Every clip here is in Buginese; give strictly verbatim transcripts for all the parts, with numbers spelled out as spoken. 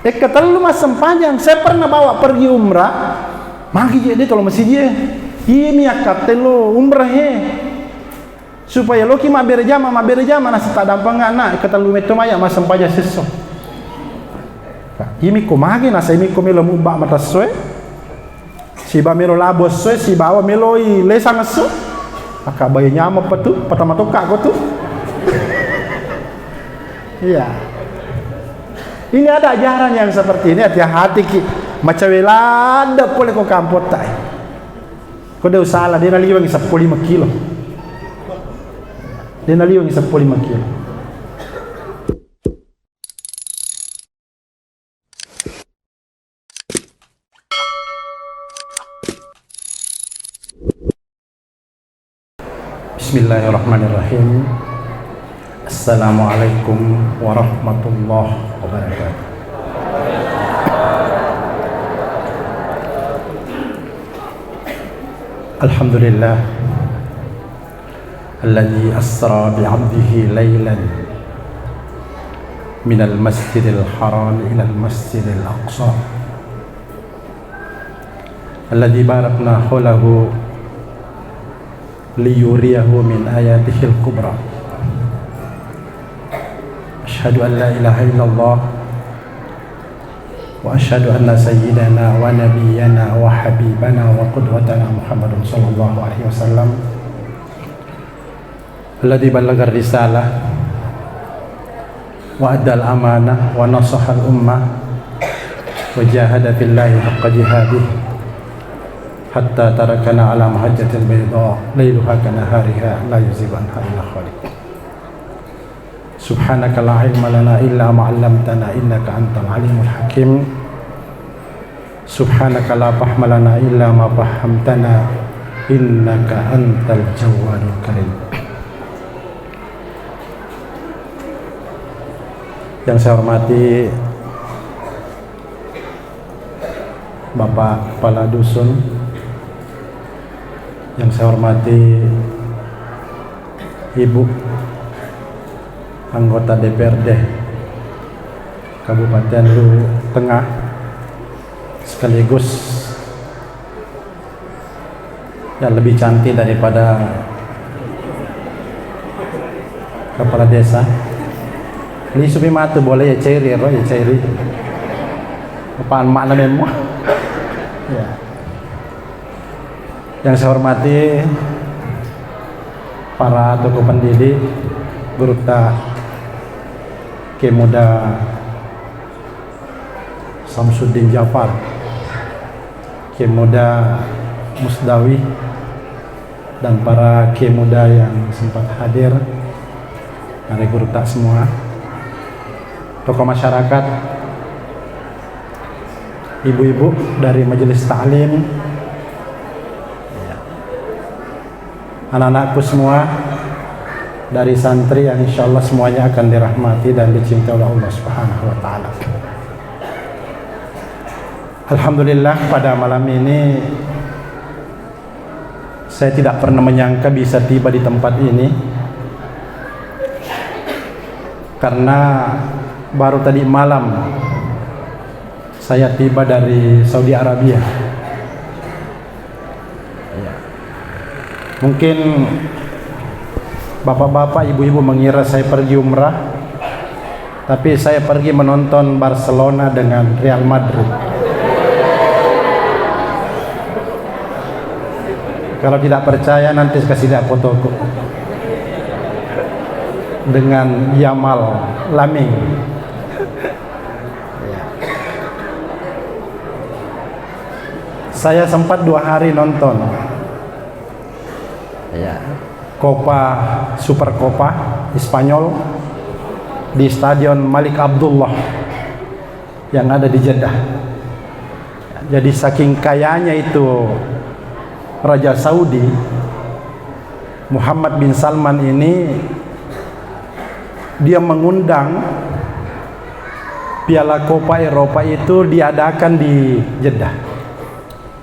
Ekka tellu massempajang, saya pernah bawa pergi umrah, magi je de tolo masiji e. Iya mi akkatte lo umrah e. Supaya loki mabbere jama, mabbere jama, nasa tadampeng anak, ekka tellu metto maya massempajang sesso. Imi ko magi, nasa imi ko melo mubba matassoe. Siba melo labo esso, sibawa meloi lesang esso. Maka bayi nyameng petu, pertama tokka ko tu. Iya. Ini ada ajaran yang seperti ini, hati-hati ki. Macawe ladde pole ko kampotta. Ko de usala, de naliweng seppulo lima kilo. De naliweng seppulo lima kilo. Bismillahirrahmanirrahim. Assalamualaikum warahmatullahi wabarakatuh. Alhamdulillah. الذي أسرى بعبده ليلا من المسجد الحرام إلى المسجد الأقصى الذي باركنا حوله لنريه من آياته الكبرى. أشهد أن لا إله إلا الله وأشهد أن سيدنا ونبينا وحبيبنا وقدوتنا محمد صلى الله عليه وسلم الذي بلغ الرسالة وأدى الأمانة ونصح الأمة وجاهد في الله حق جهاده حتى تركنا على محجة البيضاء ليلها كنهارها لا يزيغ عنها إلا هالك. سبحانك لا علم لنا إلا ما علمتنا إنك أنت العليم الحكيم. سبحانك لا فهم لنا إلا ما فهمتنا إنك أنت الجواد الكريم. Yang saya hormati Bapak Kepala Dusun, yang saya hormati Ibu Anggota D P R D Kabupaten Luwu Tengah, sekaligus yang lebih cantik daripada kepala desa. Lisupi matu boleh ya, cairi ero ya, cairi. Apaan makna memang? Ya. Yang saya hormati para tokoh pendidik, Gurutta Kiai Muda Samsuddin Jafar, Kiai Muda Musdawi, dan para Kiai Muda yang sempat hadir, para gurutta semua, tokoh masyarakat, ibu-ibu dari majelis taklim, anak-anakku semua dari santri yang insya Allah semuanya akan dirahmati dan dicintai oleh Allah Subhanahu wa Ta'ala. Alhamdulillah, pada malam ini saya tidak pernah menyangka bisa tiba di tempat ini, karena baru tadi malam saya tiba dari Saudi Arabia. Iya. Mungkin bapak-bapak, ibu-ibu mengira saya pergi umrah, tapi saya pergi menonton Barcelona dengan Real Madrid. Kalau tidak percaya, nanti kasih lihat fotoku dengan Yamal Lamine. Iya. Saya sempat dua hari nonton, ya, Copa, Super Copa Spanyol di Stadion Malik Abdullah yang ada di Jeddah. Jadi, saking kayanya itu Raja Saudi, Muhammad bin Salman ini, dia mengundang Piala Copa Eropa itu diadakan di Jeddah.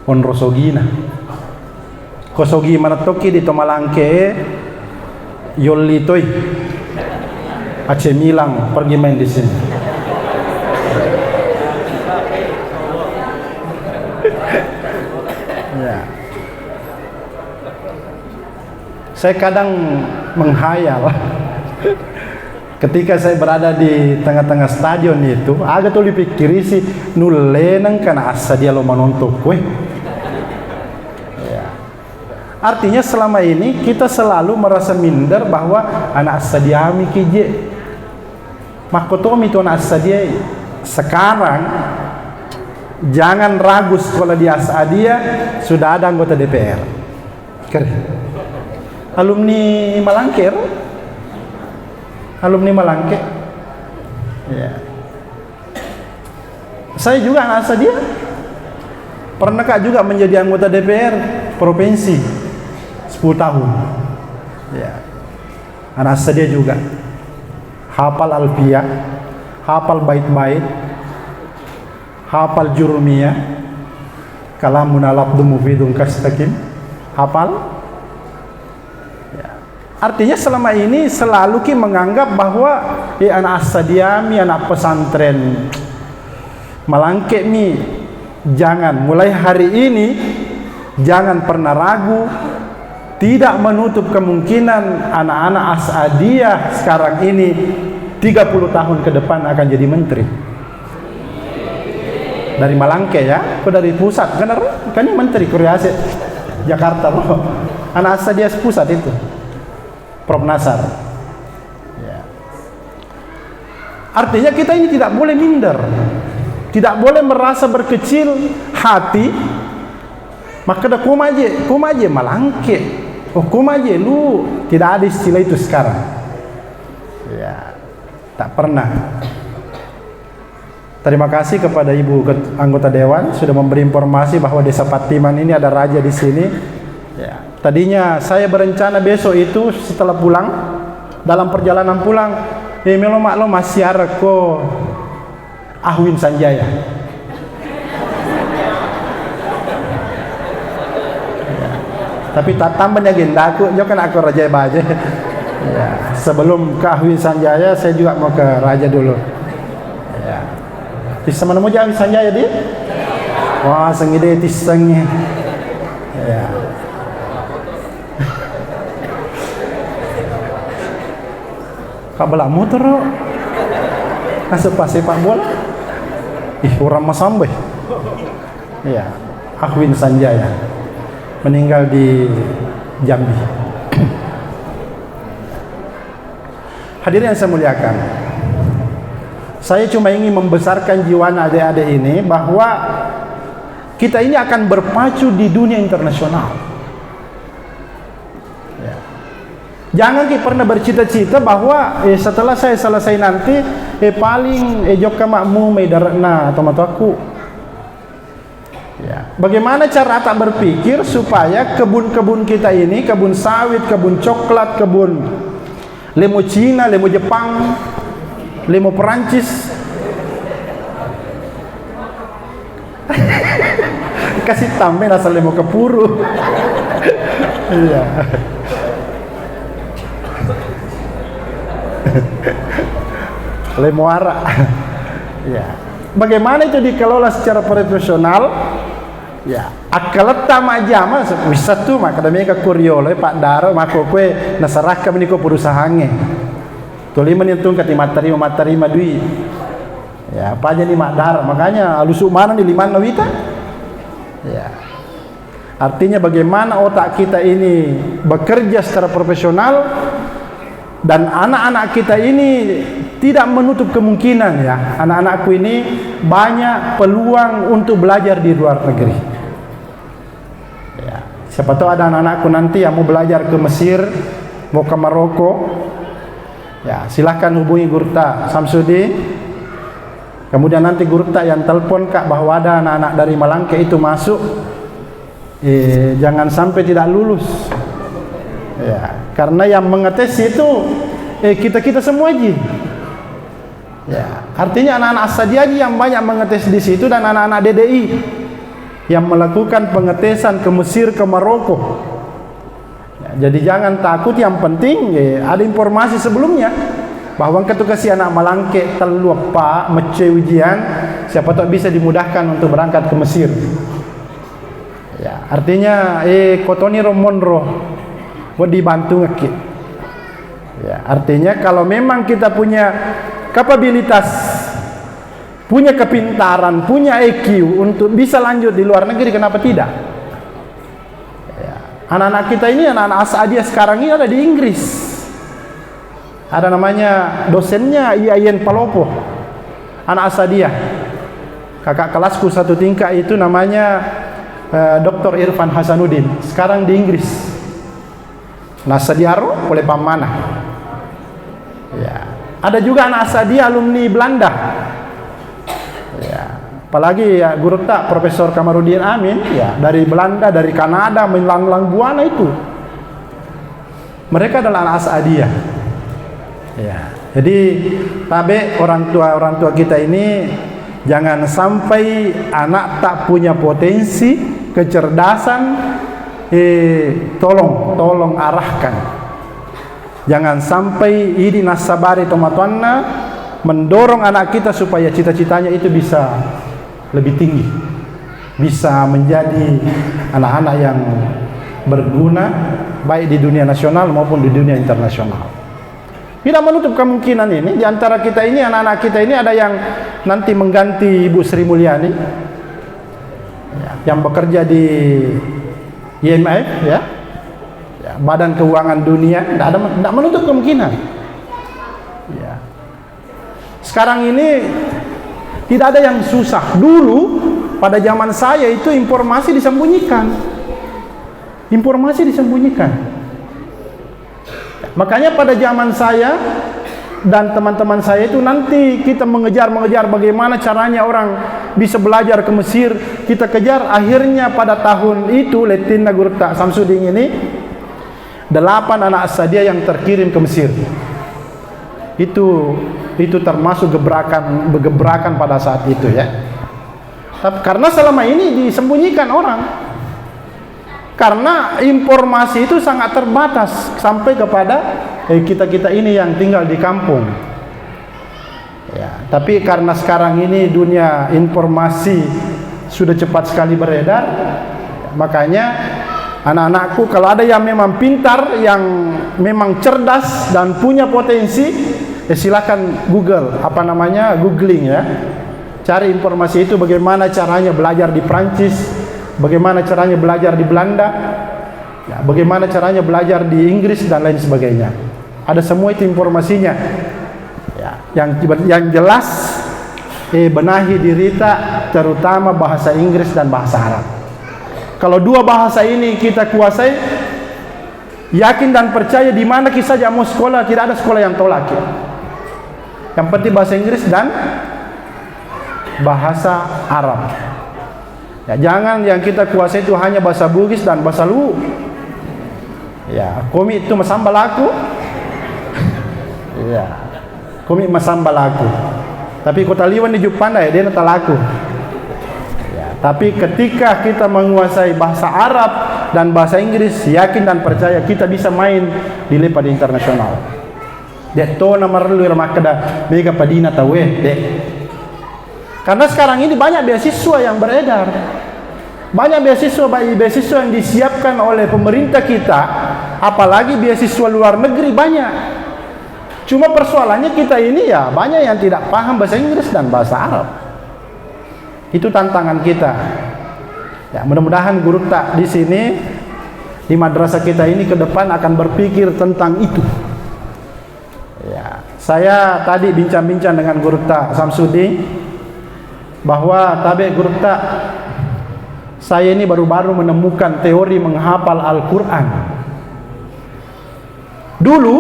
Onrosogina. Ko sogi manettoki di to Malangke e, yolli toi. A C Milan pergi main di sini. Ya. Saya kadang menghayal. Ketika saya berada di tengah-tengah stadion itu, aga tuli pikkirisi, nulle nengka na assadia lo manontong kue. Ya. Artinya selama ini kita selalu merasa minder bahwa anak assadiami kije. Makkotomi tu anak assadia. Sekarang jangan ragu sekolah di Assadia, sudah ada anggota D P R. Keren. Alumni Malangke, ro? Alumni Malangke. Ya. Saya juga anak assadia. Pernah kak juga menjadi anggota D P R provinsi sepuluh tahun. Ya. Anak assadia juga. Hafal Alfiyah, hafal bait-bait, hafal Jurumiyah, kalamun alafdu mufidun kastakim. Hafal? Ya. Artinya selama ini selalu ki menganggap bahwa, eh, anak assadiami, anak pesantren Malangke mi. Jangan, mulai hari ini jangan pernah ragu, tidak menutup kemungkinan anak-anak Asadiah sekarang ini tiga puluh tahun ke depan akan jadi menteri. Dari Malangke ya, atau dari pusat, kan, kan ini menteri Korea Jakarta, bro. Anak Asadiah pusat itu. Prof Nasar. Ya. Artinya kita ini tidak boleh minder. Tidak boleh merasa berkecil hati. Makkeda, "Koma je, koma je Malangke. Oh, koma je lu." Tidak ada istilah itu sekarang. Ya, tak pernah. Terima kasih kepada Ibu Ket-, Anggota Dewan sudah memberi informasi bahwa Desa Patiman ini ada raja di sini. Ya. Tadinya saya berencana besok itu setelah pulang, dalam perjalanan pulang, eh, melo mak lo massiarekko Ahwin Sanjaya. Ya. Tapi tattambani agendaku, jokka nak ke Raja Baja. Ya. Sebelum ke Ahwin Sanjaya, saya juga mau ke Raja dulu. Ya. Tisseng maneng moja Ahwin Sanjaya di? Wah, sengi de tissengi. Ya. Pabbala motoro. Naseng pa sepak bola. Ih, orang masambe. Iya, Ahwin Sanjaya. Meninggal di Jambi. Hadirin yang saya muliakan, saya cuma ingin membesarkan jiwa adik-adik ini bahwa kita ini akan berpacu di dunia internasional. Ya. Jangan ki pernah bercita-cita bahwa, eh, setelah saya selesai nanti, eh, paling, eh, jokka makmu mai daratna tomatoakku. Ya. Bagaimana cara tak berpikir supaya kebun-kebun kita ini, kebun sawit, kebun coklat, kebun lemo Cina, lemo Jepang, lemo Perancis. Kasih tambahin asal lemo kepuru. Iya. Lemo ara. Iya. Bagaimana itu dikelola secara profesional? Ya, akkaletta majjama, misal tu makkeda mega ko riolo, eh, paddaro, makkokoe nasarakka meniko perusahaangnge. Tolima ni untung kati mattarima, mattarima dui. Ya, apa jadi maddaro, makanya alusu mana ni limanna wita. Ya. Artinya bagaimana otak kita ini bekerja secara profesional, dan anak-anak kita ini tidak menutup kemungkinan, ya, anak-anakku ini banyak peluang untuk belajar di luar negeri. Ya, siapa tahu ada anak-anakku nanti yang mau belajar ke Mesir, mau ke Maroko. Ya, silahkan hubungi Gurta Samsudin. Kemudian nanti Gurta yang telepon Kak bahwa ada anak-anak dari Malangke itu masuk. Eh, jangan sampai tidak lulus. Ya, karena yang mengetes itu, eh, kita-kita semua ji. Ya, artinya anak-anak Assadia ji yang banyak mengetes di situ dan anak-anak D D I yang melakukan pengetesan ke Mesir, ke Maroko. Ya, jadi jangan takut, yang penting, eh, ada informasi sebelumnya bahwa engka tu kasi anak Malangke tellu eppa mecce ujian, siapa tahu bisa dimudahkan untuk berangkat ke Mesir. Ya, artinya, eh, kotoni romonro, wedding bantu ngekki. Ya, artinya kalau memang kita punya kapabilitas, punya kepintaran, punya I Q untuk bisa lanjut di luar negeri, kenapa tidak? Ya. Anak-anak kita ini, anak-anak As'adiyah sekarang ini ada di Inggris. Ada namanya dosennya, Iya Yen Palopo, anak As'adiyah. Kakak kelasku satu tingkat itu namanya, eh, doktor Irfan Hasanuddin. Sekarang di Inggris. Nah, As'adiyah ro, pole pammana. Ya. Ada juga anak As'adiyah alumni Belanda. Ya. Apalagi ya, gurutta Profesor Kamarudin Amin, ya, dari Belanda, dari Kanada, melanglang buana itu. Mereka adalah anak As'adiyah. Ya. Jadi, tabe orang tua, orang tua kita ini, jangan sampai anak tak punya potensi, kecerdasan, eh, tolong, tolong arahkan. Jangan sampai idi nassabari tomatoanna mendorong anak kita supaya cita-citanya itu bisa lebih tinggi, bisa menjadi anak-anak yang berguna, baik di dunia nasional maupun di dunia internasional. Tidak menutup kemungkinan ini, di antara kita ini, anak-anak kita ini ada yang nanti mengganti Ibu Sri Mulyani, ya, yang bekerja di I M F, ya, ya, Badan Keuangan Dunia, tidak ada, tidak menutup kemungkinan. Ya. Sekarang ini tidak ada yang susah. Dulu, pada zaman saya itu, informasi disembunyikan. Informasi disembunyikan. Makanya pada zaman saya dan teman-teman saya itu, nanti kita mengejar-mengejar bagaimana caranya orang bisa belajar ke Mesir, kita kejar, akhirnya pada tahun itu, lettinna gurutta Samsudin ini, delapan anak As'adiyah yang terkirim ke Mesir. Itu, itu termasuk gebrakan, gebrakan pada saat itu, ya. Tap-, karena selama ini disembunyikan orang. Karena informasi itu sangat terbatas sampai kepada, eh, kita-kita ini yang tinggal di kampung. Ya, tapi karena sekarang ini dunia informasi sudah cepat sekali beredar, makanya anak-anakku, kalau ada yang memang pintar, yang memang cerdas dan punya potensi, ya silakan Google, apa namanya, googling, ya. Cari informasi itu, bagaimana caranya belajar di Prancis, bagaimana caranya belajar di Belanda, ya, bagaimana caranya belajar di Inggris, dan lain sebagainya. Ada semua itu informasinya. Ya, yang, yang jelas, eh, benahi dirita, terutama bahasa Inggris dan bahasa Arab. Kalau dua bahasa ini kita kuasai, yakin dan percaya, di mana ki saja mau sekolah, tidak ada sekolah yang tolak, ya. Yang penting bahasa Inggris dan bahasa Arab. Ya, jangan yang kita kuasai itu hanya bahasa Bugis dan bahasa Luwu. Ya, komi itu masamba laku. Ya, komi masamba laku. Tapi ko taliweng ni juppana, ya, de' natalaku. Ya, tapi ketika kita menguasai bahasa Arab dan bahasa Inggris, yakin dan percaya kita bisa main di level internasional. De' to namarellu ero makkeda mega padina tauwe, de'. Karena sekarang ini banyak beasiswa yang beredar. Banyak beasiswa, baik beasiswa yang disiapkan oleh pemerintah kita, apalagi beasiswa luar negeri banyak. Cuma persoalannya kita ini ya banyak yang tidak paham bahasa Inggris dan bahasa Arab. Itu tantangan kita. Ya, mudah-mudahan gurutta di sini, di madrasah kita ini ke depan akan berpikir tentang itu. Ya, saya tadi bincang-bincang dengan gurutta Samsudin bahwa tabe gurutta, saya ini baru-baru menemukan teori menghafal Al-Quran. Dulu,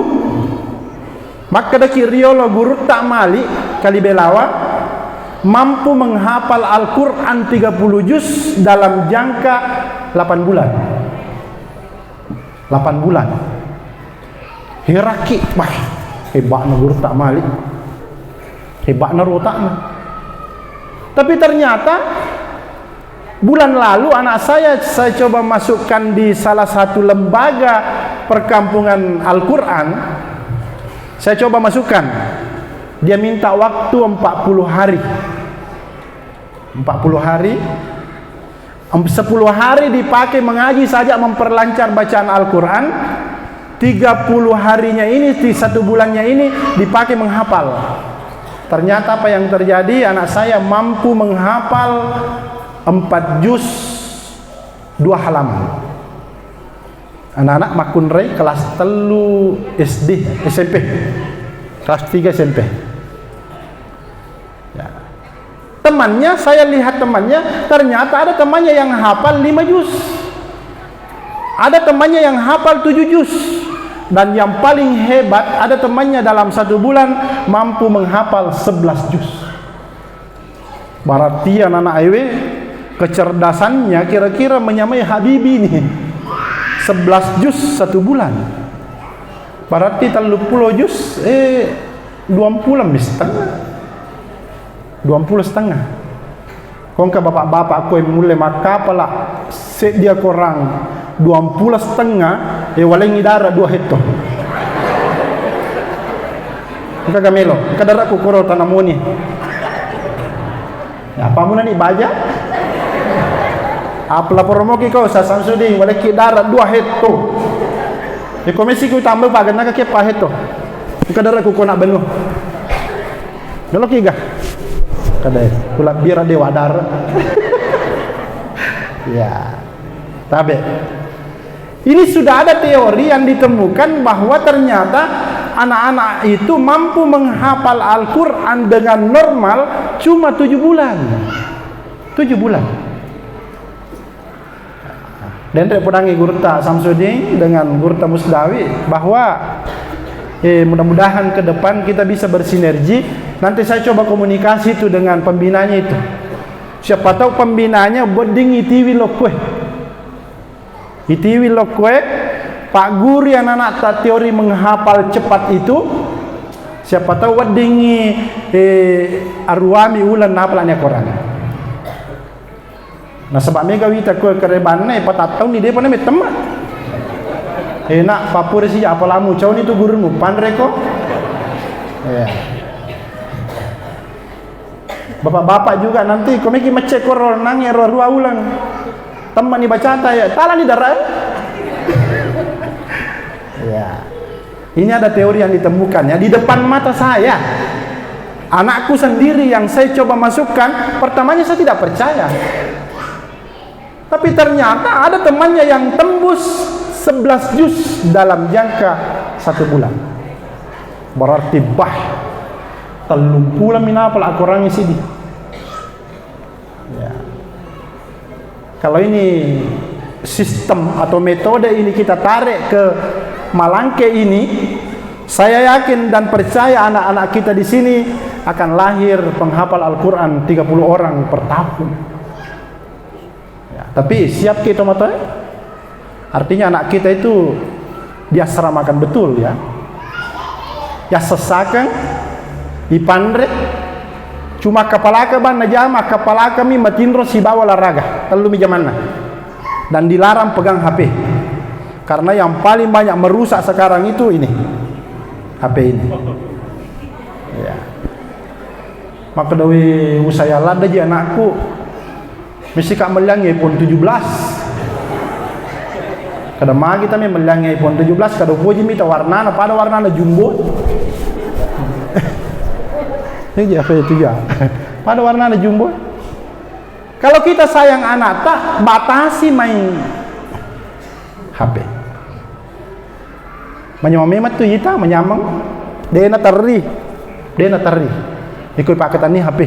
makkedaki riolo gurutta Malik Kalibelawa mampu menghafal Al-Quran tiga puluh juz dalam jangka delapan bulan. Delapan bulan. Heraki, wah, hebatna gurutta Malik. Hebatna rotakna. Tapi ternyata bulan lalu anak saya, saya coba masukkan di salah satu lembaga perkampungan Al-Quran. Saya coba masukkan. Dia minta waktu empat puluh hari. Empat puluh hari. Em, sepuluh hari dipakai mengaji saja memperlancar bacaan Al-Quran, tiga puluh harinya ini, di satu bulannya ini dipakai menghafal. Ternyata apa yang terjadi, anak saya mampu menghafal empat juz dua halaman. Anak-anak makkunrai kelas telu S D, S M P. Kelas tiga S M P. Ya. Temannya, saya lihat temannya, ternyata ada temannya yang hafal lima juz. Ada temannya yang hafal tujuh juz. Dan yang paling hebat, ada temannya dalam satu bulan mampu menghafal sebelas juz. Berarti anak-anak ewe, kecerdasannya kira-kira menyamai Habibie ini. Sebelas juz satu bulan. Berarti tellu pulo juz, eh, dua pulo mi setengah. Dua pulo setengah. Kongka bapak-bapak koe mulle makkapala seddia korang dua pulo setengah, eh, walengngi dara dua hetto. Engka gamelo, engka dara ku koro tanamoni. Ya, apa muna ni baja? Apa lapor moki kau, Sa Samsudin, walekki dara dua hetto. Ya, komisi ku tambah paganna kake pa hetto. Engka dara ku kona benua. Galoki ga? Kada, kula bira dewa dara. Ya. Tabe. Ini sudah ada teori yang ditemukan bahwa ternyata anak-anak itu mampu menghafal Al-Quran dengan normal cuma tujuh bulan. Tujuh bulan. Denre podangi gurutta Samsudin dengan gurutta Musdawi bahwa, eh, mudah-mudahan ke depan kita bisa bersinergi. Nanti saya coba komunikasi itu dengan pembinanya itu. Siapa tahu pembinanya wedding itiwi lokkoe. Itiwi lokkoe, pagguri anak-anak ta teori menghafal cepat itu, siapa tahu weddingi, eh, aruami uleng napalani akorang. Nasaba mega wita koe kerebanna, eh, patattaunni depa na mettemma. Enak, papura sija apalamu, cauni tu gurunu, panreko. Iya. Bapak-bapak juga nanti komiki mecce koro nangi ero rua uleng. Temmani bacata ya, talani dara. Ya. Ini ada teori yang ditemukan ya di depan mata saya. Anakku sendiri yang saya coba masukkan, pertamanya saya tidak percaya. Tapi ternyata ada temannya yang tembus sebelas juz dalam jangka satu bulan. Berarti bah, tellung pulo minapal akurangi sidi. Ya. Kalau ini sistem atau metode ini kita tarik ke Malangke ini, saya yakin dan percaya anak-anak kita di sini akan lahir penghafal Al-Quran tiga puluh orang per tahun. Ya, tapi siap ki tomatoe? Artinya anak kita itu diasramakan betul ya. Ya sesakan, ipanre, cuma kapalaka banna jama, kapalaka mi matinro sibawa olahraga, tellu mi jamanna. Dan dilarang pegang H P. Karena yang paling banyak merusak sekarang itu ini, H P ini. Ya. Makkedai usaya laddeji anakku, mesti ka melliang iPhone tujuh belas. Kada magi tami melliang iPhone tujuh belas, kada upoji mita warnana, pada warnana jumbo. Ini apa itu ya? Pada warnana jumbo. Kalau kita sayang anakta, batasi main H P. Manyameng memang tu ita, manyameng. De' naterri. De' naterri. Iko ipakkatenni H P.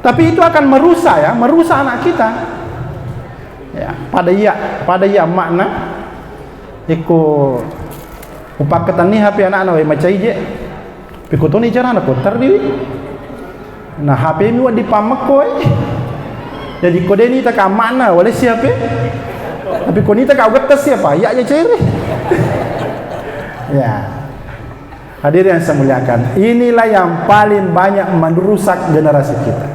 Tapi itu akan merusak ya, merusak anak kita. Ya, pada iya, pada iya makna. Iko upakkatenni H P anakna, wai macai je. Pekko toni carana ko terri. Nah, H P mi wedding pammekko, eh. Jadi ko de' nita ka amma'na, walessi H P. Tapi ko nita ka ugetta siapa? Ya, ya cere. Ya. Hadirin yang saya muliakan, inilah yang paling banyak merusak generasi kita.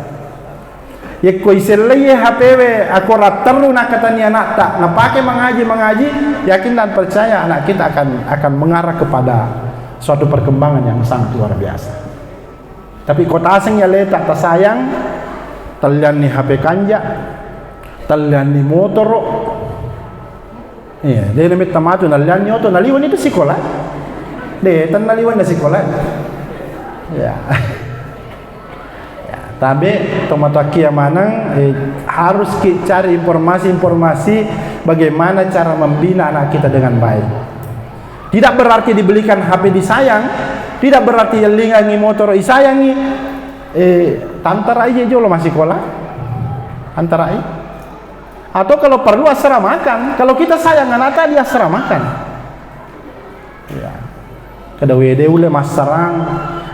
Yekko isellei H P we, ako ratterru nakkatenni anakta, napake mangaji-mangaji, yakin dan percaya anak kita akan, akan mengarah kepada suatu perkembangan yang sangat luar biasa. Tapi ko taseng ya leta tasayang, Tallianni H P kanja, tallianni motoro. Iya, de' nametta matu nallianni oto, naliwani tu sikola. De', tennaliwani sikola. Ya. Ya, tabe' tomatoakkia maneng, eh, harus ki cari informasi-informasi bagaimana cara membina anak kita dengan baik. Tidak berarti dibelikan H P disayang, tidak berarti yellingangi motoro isayangi, eh, tantarai je jolo massikola, tantarai. Atau kalau perlu asramakan, kalau kita sayang anakta diasramakan. Ya. Kada we, de' ulle massarang,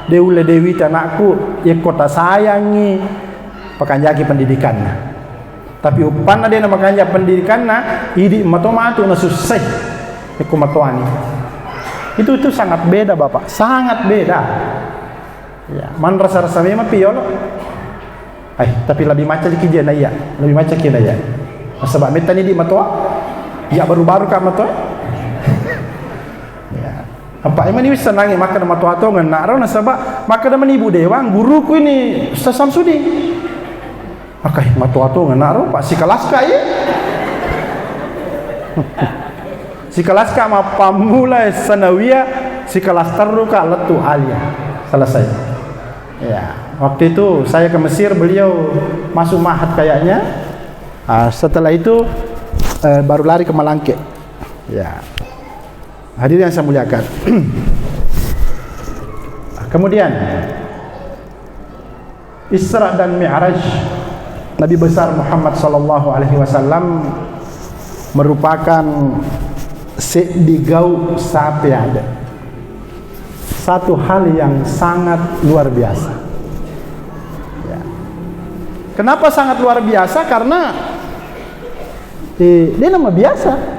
de' ulle de' wita anakku, yekko tasayangi, pakanjaki pendidikanna. Tapi uppanna de' namakanja pendidikanna, idi' mato matu nasussai. Yekko matoani. Itu, itu sangat beda, Bapak, sangat beda. Ya, manrasa-rasa memang pi yolo. Eh, tapi lebih macam ki je na iya, lebih macam ki na iya. Nasaba' mettani idi' matoa. Ya, baru-baru ka matoa. Ya. Apa emang ini bisa nangi makkeda matoa tongeng na'ro, nasaba' makkeda mani ibu dewang, guruku ini Ustaz Samsudin. Akkai, matoa tongeng na'ro, Pak, sikelas ka iya. Sikelas ka mappammula sanawiyah, sikelas terru ka lettu aliyah. Selesai. Ya, waktu itu saya ke Mesir, beliau masuk mahat kayaknya. Ah, setelah itu, eh, baru lari ke Malangke. Ya. Hadirin yang saya muliakan. Kemudian, Isra dan Mi'raj Nabi besar Muhammad sallallahu alaihi wasallam merupakan seddi gau sape ada. Satu hal yang sangat luar biasa. Ya. Kenapa sangat luar biasa? Karena, eh, de' nama biasa.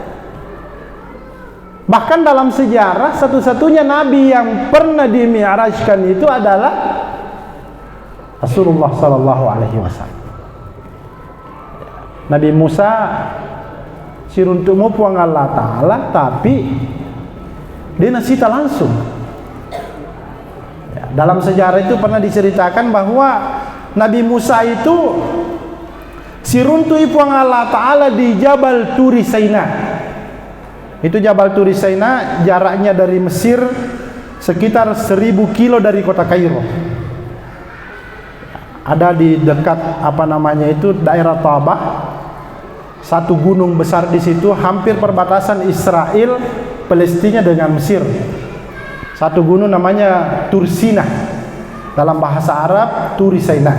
Bahkan dalam sejarah, satu-satunya nabi yang pernah dimi'rajkan itu adalah Rasulullah sallallahu alaihi wasallam. Nabi Musa siruntu' mo Puang Allah Ta'ala, tapi de' nasita langsung. Ya, dalam sejarah itu pernah diceritakan bahwa Nabi Musa itu siruntu'i Puang Allah Ta'ala di Jabal Turi Saina. Itu Jabal Turi Saina jaraknya dari Mesir sekitar seribu kilo dari kota Kairo. Ada di dekat, apa namanya itu, daerah Tabah. Satu gunung besar di situ, hampir perbatasan Israel, Palestina dengan Mesir. Satu gunung namanya Tursina. Dalam bahasa Arab, Turi Saina.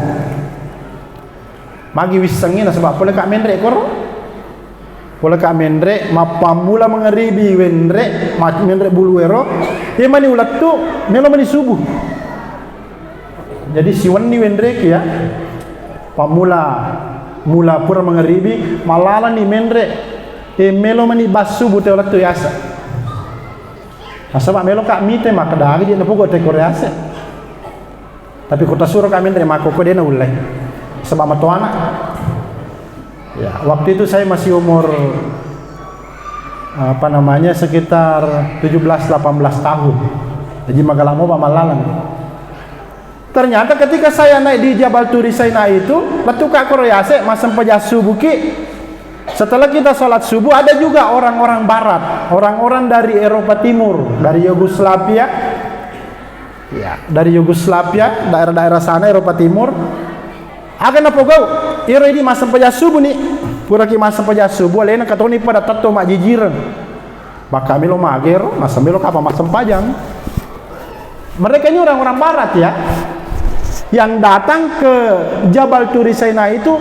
Magi wissengngi nasaba' pole ka menre' koro. Pole ka menre', mappammula mangaribi wenre', ma-, menre' bulu ero. Iya mani ulettu', melo mani subuh. Jadi siwenni wenre'ki ya. Pammula, mula pura mangaribi, malalani menre'. E, melo mani bassubu te ulettu' yasa. Nasaba' melo ka mite makkeda agi je' napogo te koro yase'. Tapi ko tasuro ka menre' makkokko de' naulle. Saba' matoana. Ya, waktu itu saya masih umur, apa namanya, sekitar tujuh belas delapan belas tahun. Jadi magala' mopa mallalang. Ternyata ketika saya naik di Jabal Turi Saina itu, lettu' ka koro yase', massempajang subuhki. Setelah kita sholat subuh, ada juga orang-orang barat, orang-orang dari Eropa Timur, dari Yugoslavia. Ya, dari Yugoslavia, daerah-daerah sana, Eropa Timur. Aga napogau', iro idi' massempajang subuh ni. Puraki massempajang subuh, alena katoni pada tetto majjijireng. Maka melo magero, masa melo kapa massempajang. Mereka ini orang-orang barat ya, yang datang ke Jabal Turi Saina itu,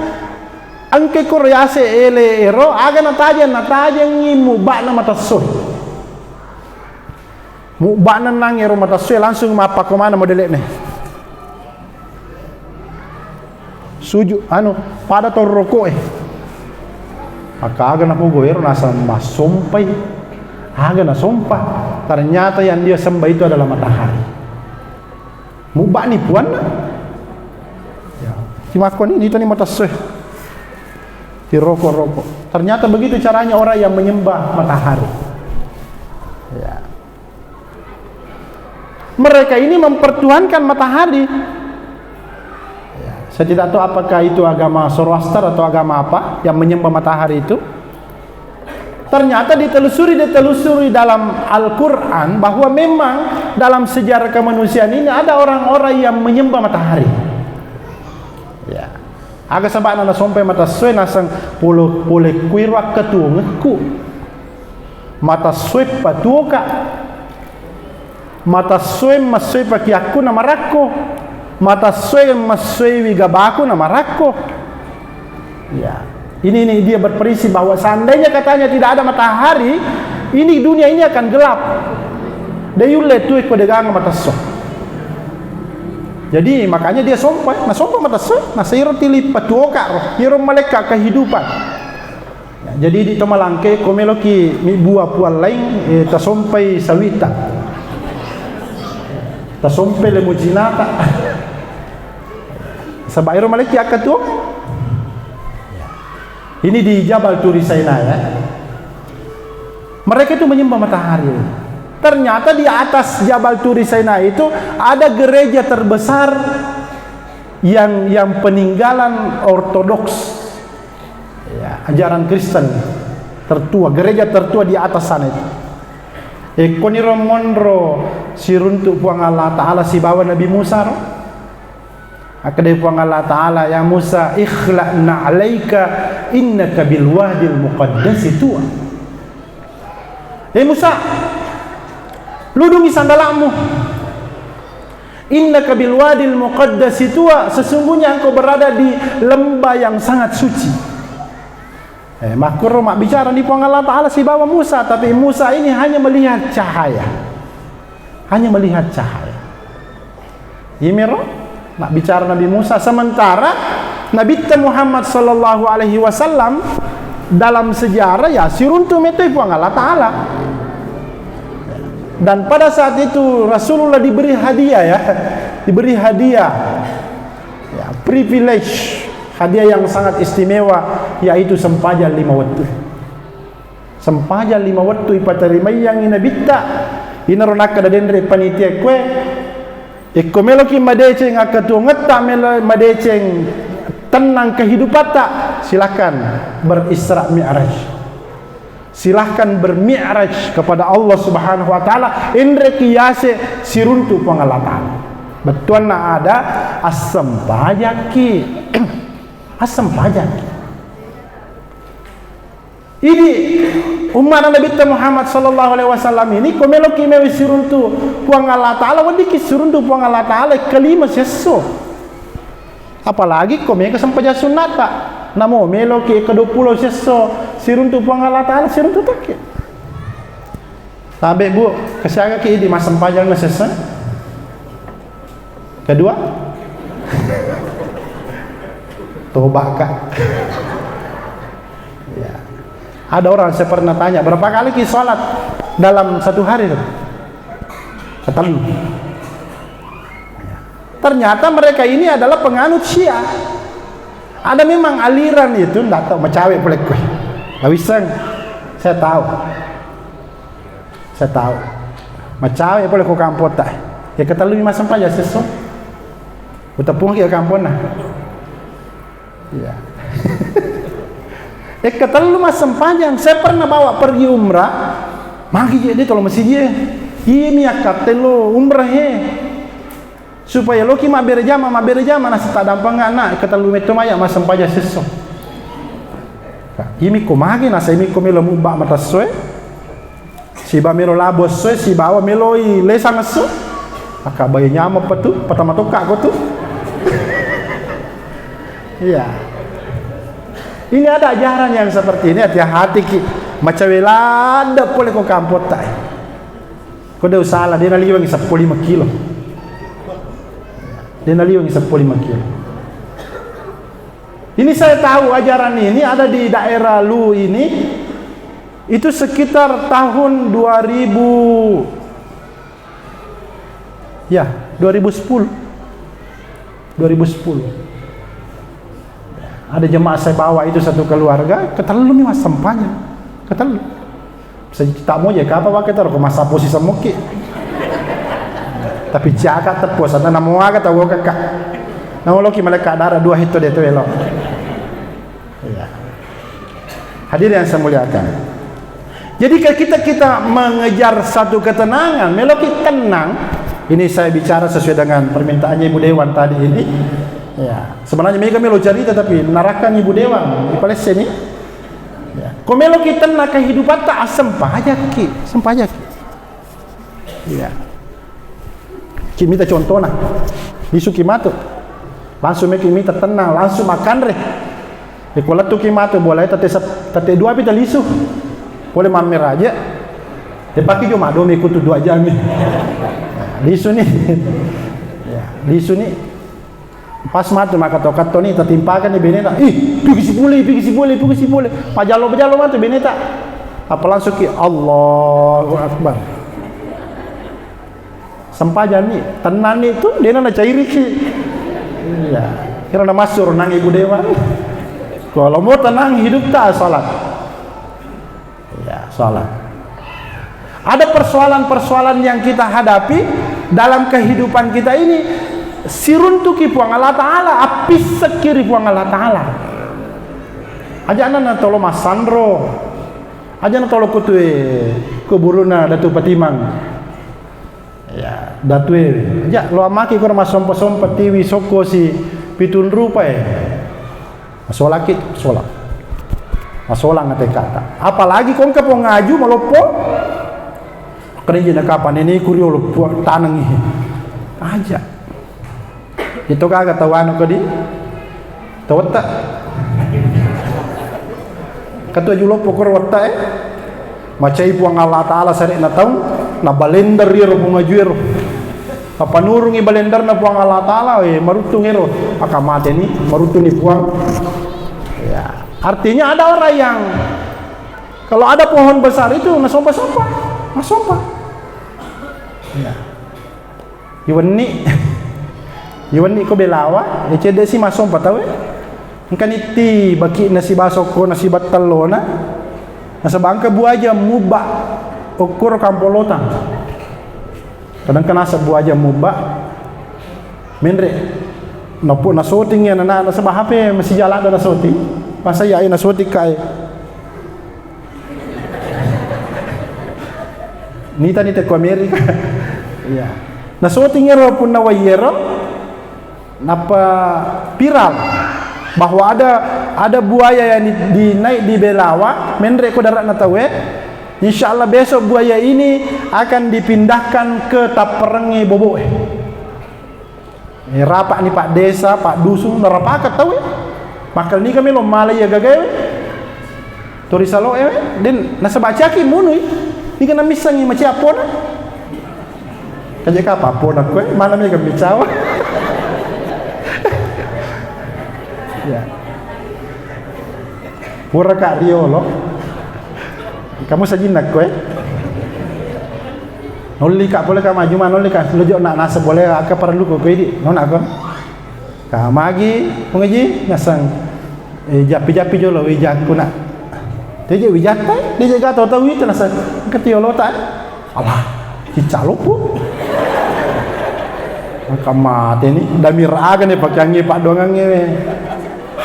engka koro yase' ele' ero, aga natajeng, natajengngi mubba'na matessoe. Mubba'na nang ero matessoe langsung mappakko maneng modele'ne. Suju, anu, pada to roko'e. Maka aga napogo ero naseng massompai. Aga nasompa. Ternyata yang dia sembah itu adalah matahari. Mubba'ni puanna. Ya. Timakkoni, nitani matessoe. Tiroko-roko. Ternyata begitu caranya orang yang menyembah matahari. Ya. Mereka ini mempertuhankan matahari. Ya, Saya tidak tahu apakah itu agama Zoroaster atau agama apa yang menyembah matahari itu. Ternyata ditelusuri, ditelusuri dalam Al-Quran bahwa memang dalam sejarah kemanusiaan ini ada orang-orang yang menyembah matahari. Ya. Aga saba'na nasompai matassoe naseng pole, pole kuiro akkatuongekku. Matassoe patuoka. Matassoe massoi pakiakku namarakko. Matassoe massoiwi gabaku namarakko. Ya. Ini, ini dia berprinsip bahwa seandainya katanya tidak ada matahari, ini dunia ini akan gelap. De yulle tui ko degang matasso. Jadi makanya dia sompa, na sompa matasso, na sairo tili patuoka ro, iro malekka kehidupan. Ya, jadi di to malangke ko meloki mi bua puang lain, eh, tasompai sawita. Tasompai lemocinata. Saba iro malekki akkatuo. Ini di Jabal Turi Saina ya. Mereka itu menyembah matahari. Ternyata di atas Jabal Turi Saina itu ada gereja terbesar yang yang peninggalan ortodoks. Ya, ajaran Kristen tertua, gereja tertua di atas sana itu. Ekkoniro monro siruntu Puang Allah Ta'ala sibawa Nabi Musa ro. Akkeda Puang Allah Ta'ala, "Ya Musa, ikhla' na'laika innaka bil wadil muqaddasi tuwa." Eh Musa, ludungi sandalamu. "Innaka bil wadil muqaddasi tuwa, sesungguhnya engkau berada di lembah yang sangat suci." Eh, makkuro mabbicara ni Puang Allah Ta'ala sibawa Musa, tapi Musa ini hanya melihat cahaya. Hanya melihat cahaya. Imero mabbicara Nabi Musa, sementara Nabitta Muhammad sallallahu alaihi wasallam dalam sejarah ya siruntu metoi Puang Allah Ta'ala. Dan pada saat itu Rasulullah diberi hadiah ya, diberi hadiah. Ya, privilege, hadiah yang sangat istimewa, yaitu sempajang lima wettu. Sempajang lima wettu ipaterimaiyangngi Nabitta. Inaro nakkeda denre panitia kue, ekko meloki madeceng akkatuongetta, melo madeceng tentang kehidupatta, silakan berisra mi'raj. Silahkan bermi'raj kepada Allah Subhanahu wa Ta'ala, enreki yase siruntu Puang Allah Ta'ala. Bettuanna ada assempajakki. Assempajakki. Ini ummana Nabitta Muhammad sallallahu alaihi wasallam ini, ko meloki mewi siruntu Puang Allah Ta'ala, weddikki siruntu Puang Allah Ta'ala kelima sesso. Apalagi ko mega sempajang sunnata. Namo meloki ke dua puluh sesso siruntu Puang Allah Ta'ala, siruntu tokki. Tabe bu, kesiagaki di massempajang na sesso. Kedua, toba kak. Ya. Ada orang saya pernah tanya, berapa kali ki sholat dalam satu hari? Ketelu. Ternyata mereka ini adalah penganut Syiah. Ada memang aliran itu, ndak tahu, macawe pole kue. Lawisseng, saya tahu. Saya tahu. Macawe pole ko kampota. Ya ketelu massempajang sesso. Utepung ke kampona. Iya. Eh, ketellu massempajang. Saya pernah bawa pergi umrah. Magi je dia tolong masjid je. Iya mi akkattelo umrah he. Supaya loki mabbere jama, mabbere jama nasa tadampeng anak, ketellu metto maya massempajang sesso. Imi ko magi nasa imi ko melo mubba matassoe. Siba melo labo essoe, sibawa meloi lesang esso. Maka bayi nyameng petu, pertama tokka ko tu. Iya. Ini ada ajaran yang seperti ini, hati-hati ki. Macawe ladde pole ko kampotta. Ko de usala, de naliwengi seppulo lima kilo. De naliwengi seppulo lima kilo. Ini saya tahu ajaran ini ada di daerah Lu ini, itu sekitar tahun dua ribu, ya, dua ribu sepuluh. Dua ribu sepuluh. Ada jemaah saya bawa itu satu keluarga, ketellu mi massempajang. Ketellu. Bisa tak mau je, kapa pakai taruh ke masa posisi semuki. Tapi jaga tepos, ada namo aga tahu kakak. Naoloki malaikat dara dua hetto de to elo. Iya. Hadirin yang saya muliakan. Jadi, kalau kita, kita mengejar satu ketenangan, meloki tenang, ini saya bicara sesuai dengan permintaannya Ibu Dewan tadi ini. Ya, sebenarnya mega melo cerita, tapi narakang Ibu Dewan, ipalesse ni. Ya. Ko meloki tenang kehidupan ta, asempajaki, sempajaki. Iya. Ki mita contona. Lisuki matu. Langsung meki mita tenang, langsung makanre. Iko lettuki matu bola tette sep-, tette dua pita lisu. Pole mammeraja. Tepaki jo madomi kutu dua jami. Lisu ni. Ya, lisu ni. Pas matu makkatto-katto ni, tatimpakani benena, "Ih, pigi sipule, pigi sipule, pigi sipule." Pajallo-pajallo matu beneta. Apa langsung ki, "Allahu Akbar." Sempajang ni, tenang ni tu, dena nacairiki. Iya. Kira na masur nang Ibu Dewan. Kalau mau tenang hidup ta, salat. Ya, salat. Ada persoalan-persoalan yang kita hadapi dalam kehidupan kita ini, siruntuki Puang Allah Ta'ala, appissekki ri Puang Allah Ta'ala. Ajana na tolo masanro, ajana tolo kutue kuburuna Datu Patimang. Ya, datue. Ja, lo amaki koro massompa-sompa tiwi sokko si pitung rupa e. Masolaki, sola. Masolang ate kata. Apalagi kongka pongaju maloppo. Kena jina kapan ini kurio loppo tanengi. Aja. Itu kaga tawano kodi. Tawetta. Katu aju loppo koro wetta e. Macai Puang Allah Ta'ala sare'na taung, na balender iyaro pongaju ero. Napanurungi balenderna Puang Allah Ta'ala, eh, maruttung ero. Maka mateni, maruttuni Puang. Ya. Artinya ada orang yang kalau ada pohon besar itu, nasompa-sompa. Nasompa. Ya. Iwenni, iwenni ko belawa, ya cedde si massompa tau e. Engka nitti baki nasiba sokko nasiba tellona. Nasaba engka buaja mubba okkoro kampolotang. Kadang kenasa buaja mubba. Menre. Nopo nasoting ya nana nasaba H P masih jalan ada nasoting. Masa ya nasoting kai. Nita-nita ko Amerika. Iya. Nah, syuting ero punna wai ero, napa viral bahwa ada, ada buaya yang di, di, naik di belawa, menre ko daratna tauwe. Insya Allah besok buaya ini akan dipindahkan ke tapperengnge boboe. Eh, rapa'ni Pak Desa, Pak Dusun, narapakang tau e. Makkeda niga melo mala iya gagae we. Tori salo e we, den nasaba caki munui. Niga namissengi macia pona. Kaje kapa pona koe, mana mega micawa. Ya. Pura ka riolo. Kamu sajinna koe. Nolli ka pole ka maju ma nolli ka lojo na nasa boleh aka parellu ko koe di. Nona ko. Ka magi pengaji nasang. Eh, japi-japi jolo wijakku nak. Teje wijatta, teje gato tau itu nasang. Ketiolo ta. Alah, cicca loppo. Maka mate ni, damir aga ni pakeangngi paddoangangnge we.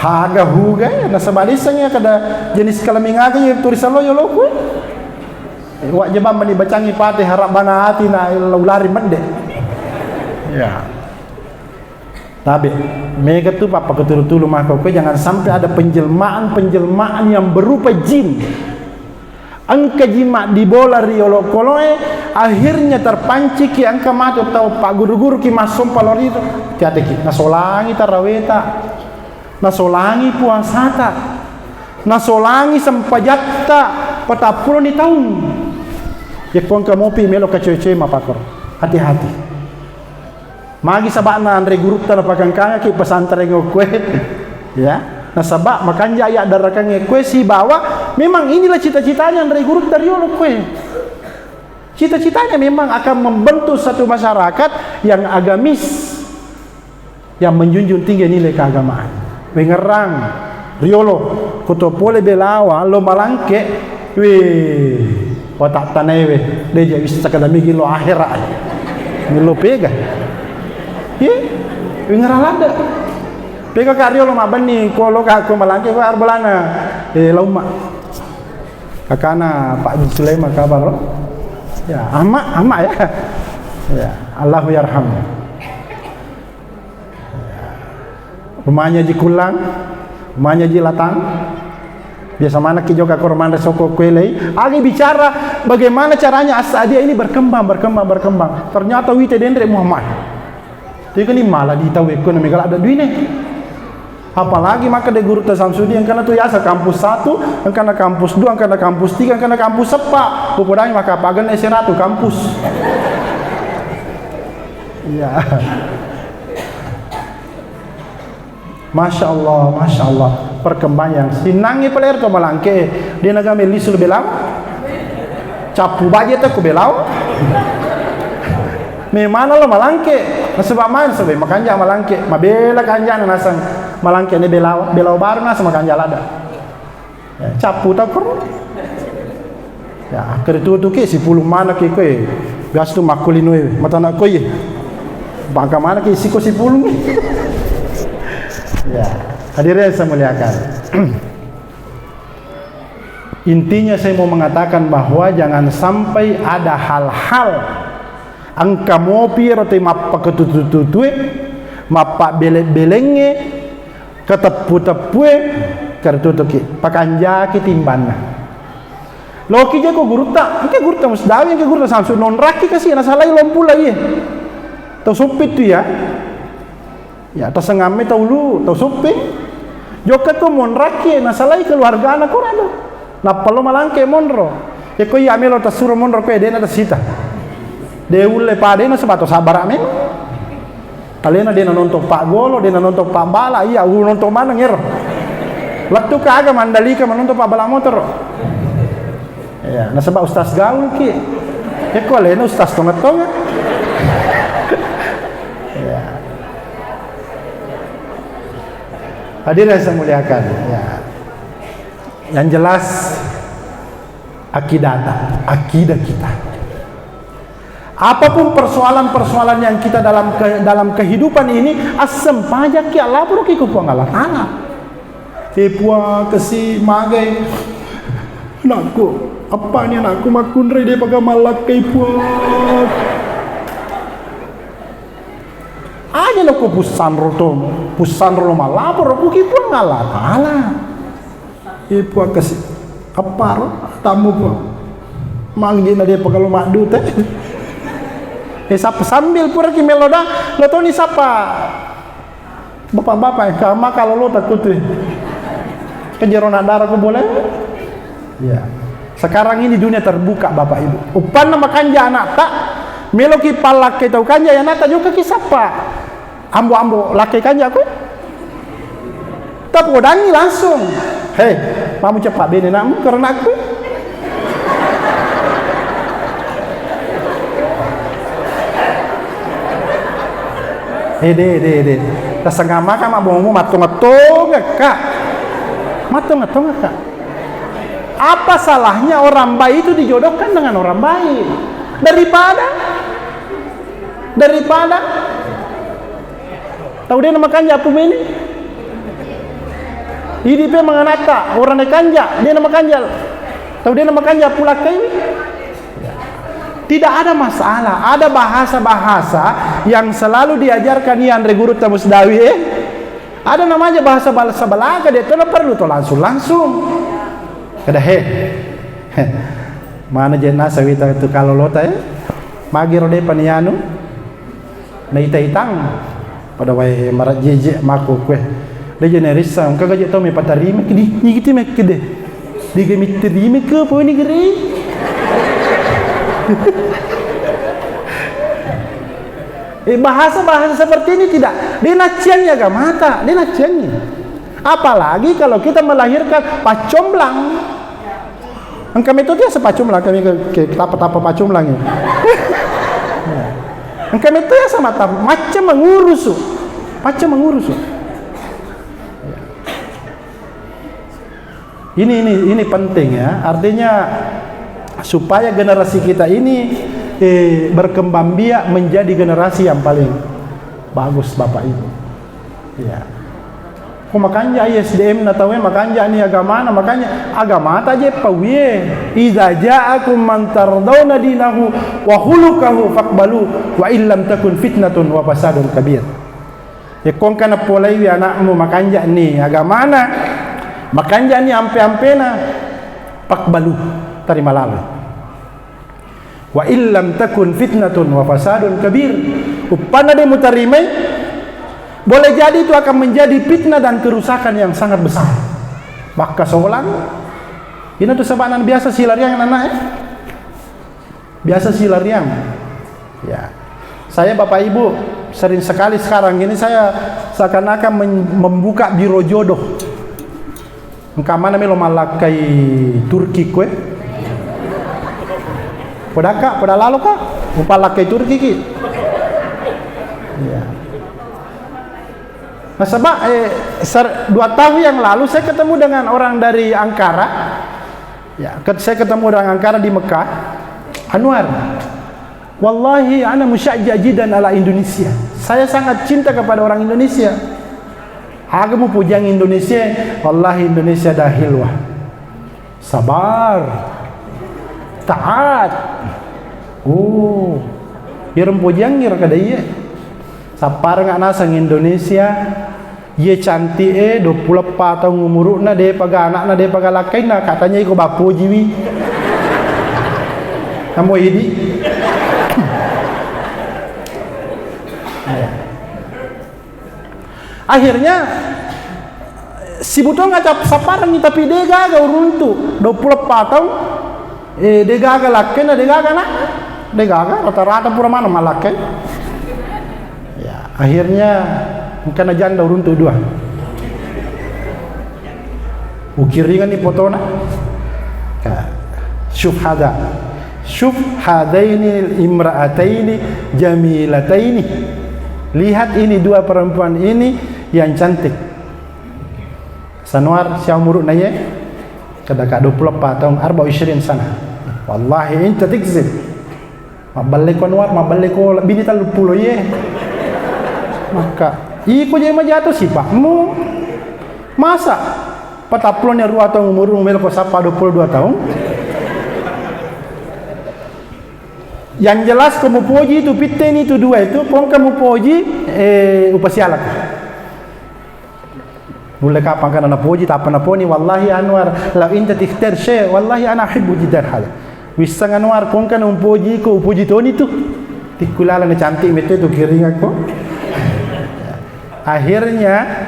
Haga huga ya, nasaba lisengngi kada jenis kelamin aga ya tulisan lo yoloku. Eh, wa jebang mani bacangi Fatihah Rabbana atina illa ulari medde. Ya. Tabe, mega tu pappakatulu-tulu mako koe, jangan sampai ada penjelmaan-penjelmaan yang berupa jin. Engka jin maddibola ri olokoloe, akhirnya terpanciki engka matu tau pagguru-guruki massompa lori itu. Hati-hatiki, nasolangi taraweta, nasolangi puasata, nasolangi sempajatta, patappuloni taung. Yakko engka mopi melo kacoe-coe mapakor. Hati-hati. Magi saba'na anre gurutta napakangkangaki pesantren okkoe. Ya, nasaba makanja ya darakangnge koe sibawa memang inilah cita-citanya anre gurutta riolo koe. Cita-citanya memang akan membentuk satu masyarakat yang agamis, yang menjunjung tinggi nilai keagamaan. Wengerang, riolo, koto pole belawa, lo malangke, weh, watak tanae weh, deja wis sakada migi lo akhirat. Milo pega. Ye, wengerang lada. Pega ka riolo mabbenni, ko lo ka ko Malangke ko arbolana, eh, laumma. Kakana Pak Haji Sulaiman kabar lo. Ya, ama, ama ya. Ya, Allahu yarham. Rumahnya ji Kullang, rumahnya ji Latang. Biasa mana ki joka ko rumah soko kuelei. Agi bicara bagaimana caranya As-Sa'diyah ini berkembang, berkembang, berkembang. Ternyata wite denre Muhammad. Jadi kan ini malah di tau ekko na mega ladde duine. Apalagi maka de guru ta Samsudin, engkana tu yasa kampus satu, engkana kampus dua, engkana kampus tiga, engkana kampus seppa. Upodangi maka pagen S satu kampus. Iya. Masya Allah, Masya Allah. Perkembangan yang sinangi peler to Malangke. Dia naga melisu lebih lama. Cappu baje te ku belau. Memana lo Malangke. Nasaba main sebe makanja Malangke. Mabela kanjana nasang Malangke ne belau, belau baru nasang makanja lada. Ya, cappu tau kero. Ya, kere tutu ki sipulung mana ki koe. Biasa tu makkulinoe mata anak koe. Bangka mana ki siko sipulung. Ya, hadirin yang saya muliakan. Intinya saya mau mengatakan bahwa jangan sampai ada hal-hal engka mopi ro te mappaketutu-tutue, mappabele-belengnge, kateppu-teppue, karetutuki, pakanjaki timbanna. Loki je ko gurutta, engka gurutta Musdawi, engka gurutta Samsu, nonraki kasi nasalai lompula iye. Tau sopping tu ya. Ya, tasengamme tau lu, tau sopping. Jokka ko monraki, nasalai keluargana ko rado. Nappa lo Malangke monro. E ko iya melo tasuro monro ko e dena tasita. De ulle padena sebato sabara memang. Alena dena nonton Pak Golo, dena nonton Pak Bala, iya u nonton maneng ero. Lettu kaga Mandalika menonton Pak Bala motor. Iya, nasaba ustaz gaul ki. Ekko alena ustaz tonga-tonga. Iya. Hadirin yang saya muliakan, ya. Yang jelas akidata, akidah kita. Apapun persoalan-persoalan yang kita dalam ke-, dalam kehidupan ini, assempajaki Allah, pura ki ku Puang Allah Taala. E Puang, kasi magai anakku, apa ni anakku makkunrai de paga mallakkai Puang. Aja lo ko pussanro to, pussanro lo mallaporo, puki Puang Allah Taala. E Puang kasi, apa ro tammu Puang? Manggi na de paga lo maddu te. E sapa sambil pura ki melo da, lo toni sapa? Bapak-bapak, engka maka lolo takutui. Kan jero na dara ko boleh? Ya. Sekarang ini dunia terbuka, Bapak Ibu. Uppanna makanja anakta, meloki pallakkai tau kanja ya anakta, jokka ki sappa. Ambo-ambo lakkai kanja ko. Tapodangi langsung. Hei, mamu cepat bene nakmu karena aku. Eh, de, de, de. Tasengamaka mabbomu mattonga-tongakka. Mattonga-tongakka. Apa salahnya orang baik itu dijodohkan dengan orang baik? Daripada, daripada tau de namakanja pu bene. Idi pe manganatta, orang kanja, de namakanja. Tau de namakanja pu lakkai. Tidak ada masalah, ada bahasa-bahasa yang selalu diajarkan iya anre gurutta Musdawi, eh. Ada namanya bahasa, bahasa balaga, de to na perlu to langsung-langsung. Kada he. Mana je nasa wita tu kalolota, eh. Magi ro de panianu. Naita-itang pada wae marajjeje mako kue. De je nerissa, engka gaje tau me patarima kidi, nigiti me kede. Diga mitterima ke poni gere. Eh, bahasa-bahasa seperti ini tidak, de nacciangi agamata, de nacciangi. Apalagi kalau kita melahirkan pacomblang. Engka metto tiasa pacomblang, kami ke, ke tapa-tapa pacomblang ya. Engka metto tiasa mata, macam mengurusu. Macam mengurusu. Ini, ini, ini penting ya. Artinya supaya generasi kita ini, eh, berkembang biak menjadi generasi yang paling bagus, Bapak Ibu. Ya. Ko makanja' I S D M na tauwe, makanja' ni agamana, makanja' agamata je pauwie. "Idza ja'akum man tardawna dinahu wa khuluquhu faqbalu, wa illam takun fitnatun wa fasadun kabir." Yekko engka napolaiwi ana'mu makanja' ni agamana, makanja' ni ampe-ampena, faqbalu, tarima lalo. "Wa illam takun fitnatun wa fasadun kabir." Uppanna de' mutarimai, boleh jadi itu akan menjadi fitnah dan kerusakan yang sangat besar. Makkasolang, ina tu sabana biasa silariang anak-anak, eh. Biasa silariang. Ya. Saya, Bapak Ibu, sering sekali sekarang ini saya seakan-akan men-, membuka biro jodoh. Engka mana melo mallakkai Turki koe? Podaka, poda laloka? Upallakkai Turki ki. Iya. Nasaba, eh, ser-, dua tahun yang lalu saya ketemu dengan orang dari Ankara. Ya, ket-, saya ketemu orang Ankara di Mekah. Anwar, wallahi, ana musyajja jidan ala Indonesia. Saya sangat cinta kepada orang Indonesia. Aga mupojiang Indonesia, wallahi Indonesia ada hilwah. Sabar. Taat. Oh. Iyaro mupojiang iyaro kada iye. Sapparengnga naseng Indonesia, iye cantik e, duappulo eppa taung umuru'na, de'pa ga ana'na, de'pa ga lakkainna, katanya iko bappojiwi. Namo idi. Iya. Akhirnya, sibutong acap sapparengngi, tapi de'gaga uruntu. Duappulo eppa taung, eh, de'gaga lakkainna, de'gaga na, de'gaga, rata-rata pura maneng malakkai. Ya, akhirnya, engkana janda uruntu dua. Ukiringanni fotona. Ka-, syuf hada. Syuf hadaini imra'ataini jamilataini. Lihat ini dua perempuan ini yang cantik. Sanuar, sia umuru'na iye? Kada ka duappulo eppa taung, arba wa ishirin sana. Wallahi inta tikzib. Mabballe ko Anwar, mabballe ko lebbini telluppulo iye. Makka, iko je majato sipa'mu. Masa patappulo ni arua taung umurmu melo ko sappa duappulo dua taung? Yang jelas ko mupoji itu pitteni itu dua itu, ko engka mupoji, eh, upasialaka. Nulle kapang kana napoji, tappa naponi, wallahi Anwar, lau inta tikhtar syai, wallahi ana uhibbu jiddan hada. Wisseng Anwar, ko engka na umpoji ko, upoji toni tu. Tikkulala na cantik mette tu kiringakko. Akhirnya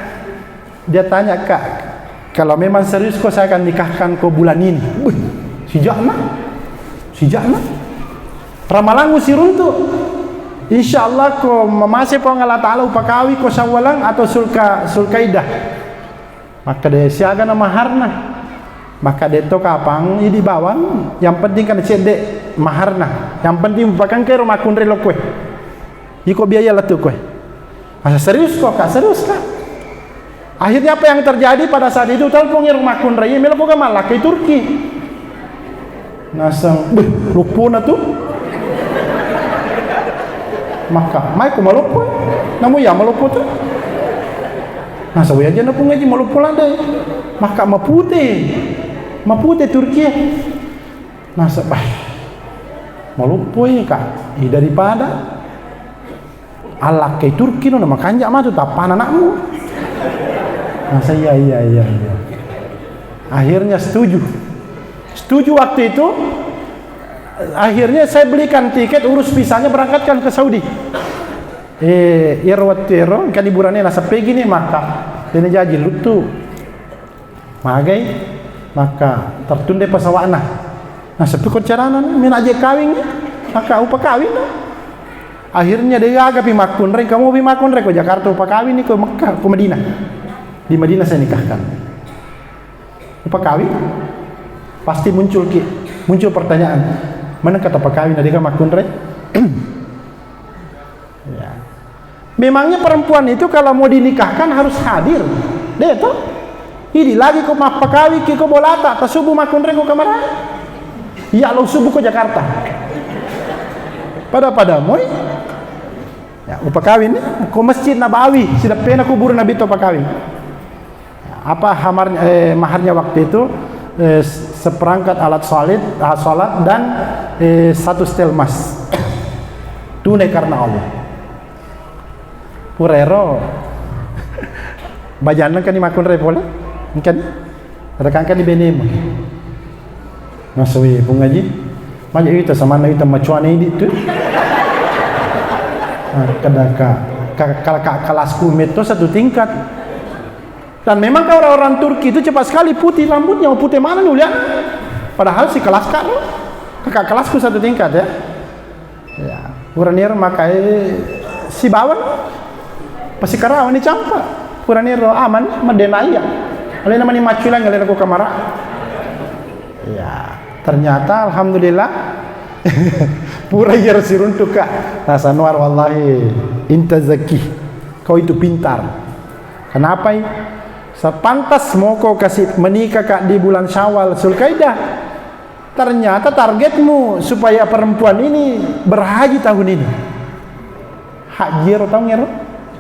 dia tanya, "Kak, kalau memang serius ko, saya akan nikahkan ko bulan ini." Wih, sijakna? Sijakna? Ramalangngu siruntu. Insya Allah ko mamase Puang Allah Ta'ala upakawi ko Syawwalang atau Sulka-, Sulkaidah. Makkeda siagana maharna. Makkeda to kapang idi bawang, yang penting kan cedde maharna. Yang penting upakangke ro makkunrai lokkoe. Iko biaya lettu koe. Masa serius ko, Kak? Serius, Kak. Akhirnya apa yang terjadi pada saat itu, telpon iro makkunrai, melo ko ga mallakkai Turki. Naseng, "Beh, loppona tu." Maka, "Mai ko maloppo." Namu ya maloppo tu. Naseng, "Weh, aja napungaji maloppo ladai." Maka mapute. Mapute Turki. Naseng, "Bah, maloppo e, Kak. Ih, daripada allakkai Turki no, na makanja matu tappana anakmu." Nah, saya, "Iya, iya, iya, iya." Akhirnya setuju. Setuju waktu itu, akhirnya saya belikan tiket, urus visanya, berangkatkan ke Saudi. Eh, iyaro wettu ero, engka liburanna, naseng, "Pegini, Makka." Dena jaji luttu. Magai, maka tertunda pesawatna. Nah, sepi ko carana, mena aja kawing, maka upakawin. Akhirnya degaga pi makkunrai, kamu pi makkunrai ko Jakarta, upakawin ko Mekah, ko Madinah. Di Madinah saya nikahkan. Upakawin, pasti muncul ki, muncul pertanyaan, "Mana kata pakawin, adega makkunrai?" Ya. Memangnya perempuan itu kalau mau dinikahkan harus hadir? De to? Idi lagi ko mappakawiki ko bolata, tasubu makkunrai ko kamara? Iya, lo subuh ko Jakarta. Pada-pada moi. Ya, upakawin ni, ko Masjid Nabawi, sideppena kubur Nabi to pakawin. Apa hamar-, eh, maharnya waktu itu, eh, seperangkat alat sholat, ah, sholat dan, eh, satu setel emas. Tunai karena Allah. Pura ero. Bajanna kan makkunrai pole? Engkani? Rekangkan di benemu. Masui, Pung Haji. Maja ita samanna ita macuane idi tu. Ah, kada ka, ka, ka, ka, kelasku metto satu tingkat. Dan memang kan orang-orang Turki itu cepat sekali putih rambutnya, oh, putih mana nih ulian? Padahal si kelas kak, kakak kelasku satu tingkat ya. Ya, puraniro makai si bawang pasi karawa ni campa. Puraniro aman, medena iya. Alena mani maculang, alena ko kamara. Ya, ternyata alhamdulillah pura iyaro siruntuk kak. Nasa Nuar, wallahi inta zaki. Kau itu pintar. Kenapa i? Sepantas moko kasih menikah kak di bulan Syawal, Zulkaidah. Ternyata targetmu supaya perempuan ini berhaji tahun ini. Haji ero tahun ero.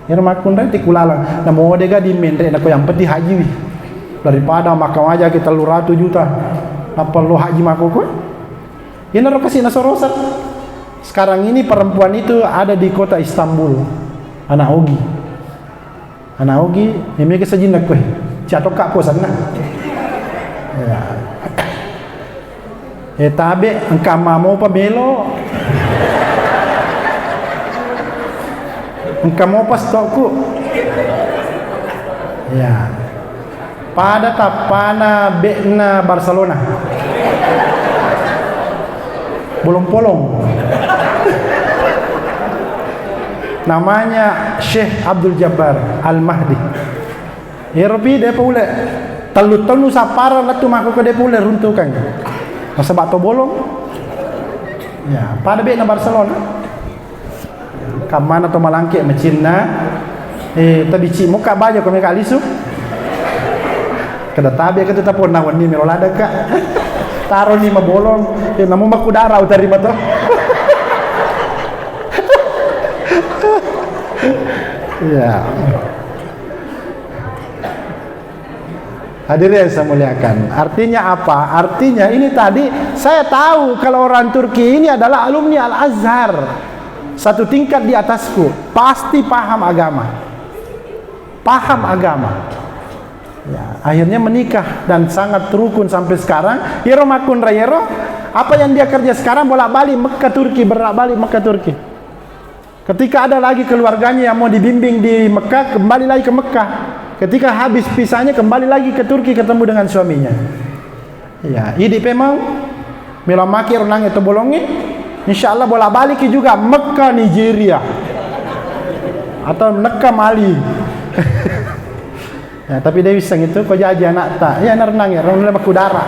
Ero makkunrai tikulalang. Namo dega di menre nako yang penting haji wi. Daripada maka maja kita tellu ratu juta. Apa lo haji mako kowe? Ina ro kasih nasorosan. Sekarang ini perempuan itu ada di kota Istanbul. Anak Ogi. Anak Ogi, eh, mega sajinna kowe. Cia tokka posanna. Ya. Eh, tabe, engka mamo pa melo. Engka mo pa stokku. Ya. Pada tappana bekna Barcelona. Bolong-polong. Namanya Syekh Abdul Jabbar Al-Mahdi. Ero pi de pa ule. Tellu taung sapara lettu mako ke de pa ule runtukan. Nasaba to bolong. Ya, pada bekna Barcelona. Kammana to malangke macinna, eh, tabici mokka baja ko meka lisu. Kada tabe ka tu taponna wenni melo ladaka. Taroni mabolong, eh, namu makudara utarima to. Ya. Hadirin yang saya muliakan, artinya apa? Artinya ini tadi, saya tahu kalau orang Turki ini adalah alumni Al-Azhar, satu tingkat di atasku, pasti paham agama. Paham agama. Ya, akhirnya menikah dan sangat rukun sampai sekarang. Iyaro makkunrai ero, apa yang dia kerja sekarang, bolak-balik Mekah Turki, bolak-balik Mekah Turki. Ketika ada lagi keluarganya yang mau dibimbing di Mekah, kembali lagi ke Mekah. Ketika habis visanya, kembali lagi ke Turki ketemu dengan suaminya. Ya, idi pemang melo maki ro nange to bolongi. Insya Allah bolak-balik juga Mekah Nigeria atau Mekah Mali. Ya, tapi dia bisa gitu, kau jaji anak tak? Ya, nar nange ro makudara.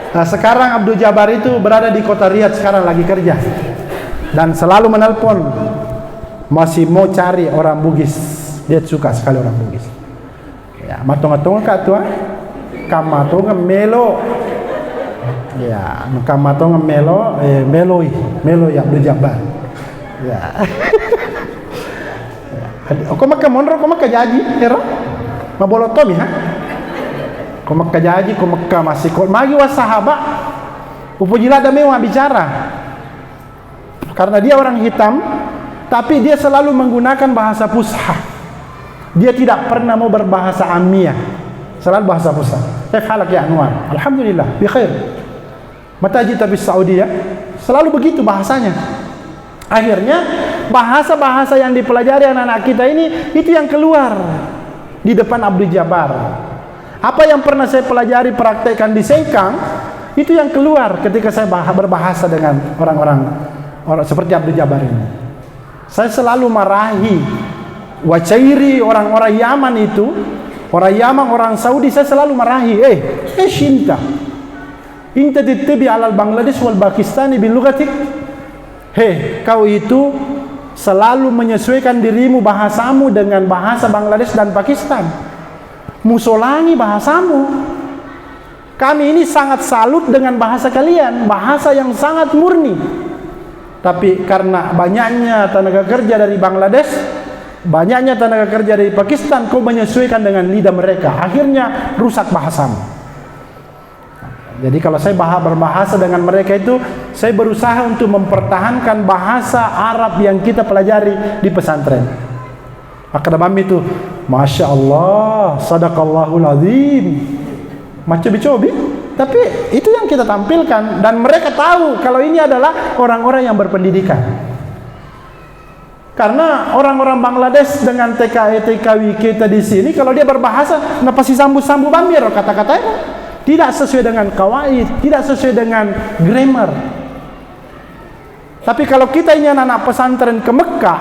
Nah, sekarang Abdul Jabbar itu berada di kota Riyadh, sekarang lagi kerja dan selalu menelpon, masih mau cari orang Bugis. Dia suka sekali orang Bugis. Ya, matonga-tonga ka tu, ah. Kamma tonga melo. Ya, kamma tonga melo, eh, meloi, meloi Abdul Jabbar. Ya. Ko Mekka monro, ko Mekka jaji, ero? Mabolo tomi, ha? Ko Mekka jaji, ko Mekka masih ko. Magi wa sahaba, upoji ladda mewa bicara. Karena dia orang hitam, tapi dia selalu menggunakan bahasa Fusha. Dia tidak pernah mau berbahasa Amiyah. Selalu bahasa Fusha. Kaifa halak ya Anwar? Alhamdulillah, bi khair. Mata jita bis Saudi ya, selalu begitu bahasanya. Akhirnya bahasa-bahasa yang dipelajari anak-anak kita ini itu yang keluar di depan Abdul Jabbar. Apa yang pernah saya pelajari, praktekkan di Sengkang, itu yang keluar ketika saya bah- berbahasa dengan orang-orang, orang seperti Abdul Jabbar ini. Saya selalu marahi, wacairi orang-orang Yaman itu, orang Yaman, orang Saudi, saya selalu marahi, eh, eh, cinta. Inta tittabi alal Bangladesh wal Pakistani bil lugatik. He, kau itu selalu menyesuaikan dirimu, bahasamu dengan bahasa Bangladesh dan Pakistan. Musolangi bahasamu. Kami ini sangat salut dengan bahasa kalian, bahasa yang sangat murni. Tapi karena banyaknya tenaga kerja dari Bangladesh, banyaknya tenaga kerja dari Pakistan, kau menyesuaikan dengan lidah mereka. Akhirnya rusak bahasamu. Jadi kalau saya bah-, berbahasa dengan mereka itu, saya berusaha untuk mempertahankan bahasa Arab yang kita pelajari di pesantren. Makkeda bammi tu, "Masya Allah, sadaqallahul azim." Maccobi-cobi, tapi itu yang kita tampilkan. Dan mereka tahu kalau ini adalah orang-orang yang berpendidikan. Karena orang-orang Bangladesh dengan T K E, T K W kita di sini, kalau dia berbahasa, napasisambu-sambu bammi ro kata-katanya. Tidak sesuai dengan kawaid, tidak sesuai dengan grammar. Tapi kalau kita ini anak-anak pesantren ke Mekah,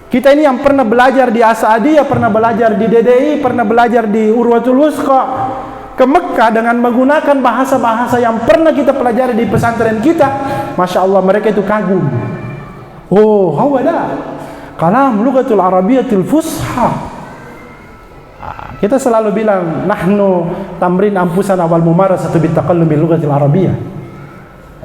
kita ini yang pernah belajar di As'adiyah, pernah belajar di D D I, pernah belajar di Urwatul Wusqa, ke Mekah dengan menggunakan bahasa-bahasa yang pernah kita pelajari di pesantren kita, Masya Allah, mereka itu kagum. Oh, hawa da. Kalam lughatul Arabiyatil Fusha. Ah, kita selalu bilang, "Nahnu tamrin anfusana wal mumarasatu bit takallum bil lughatil Arabiyyah."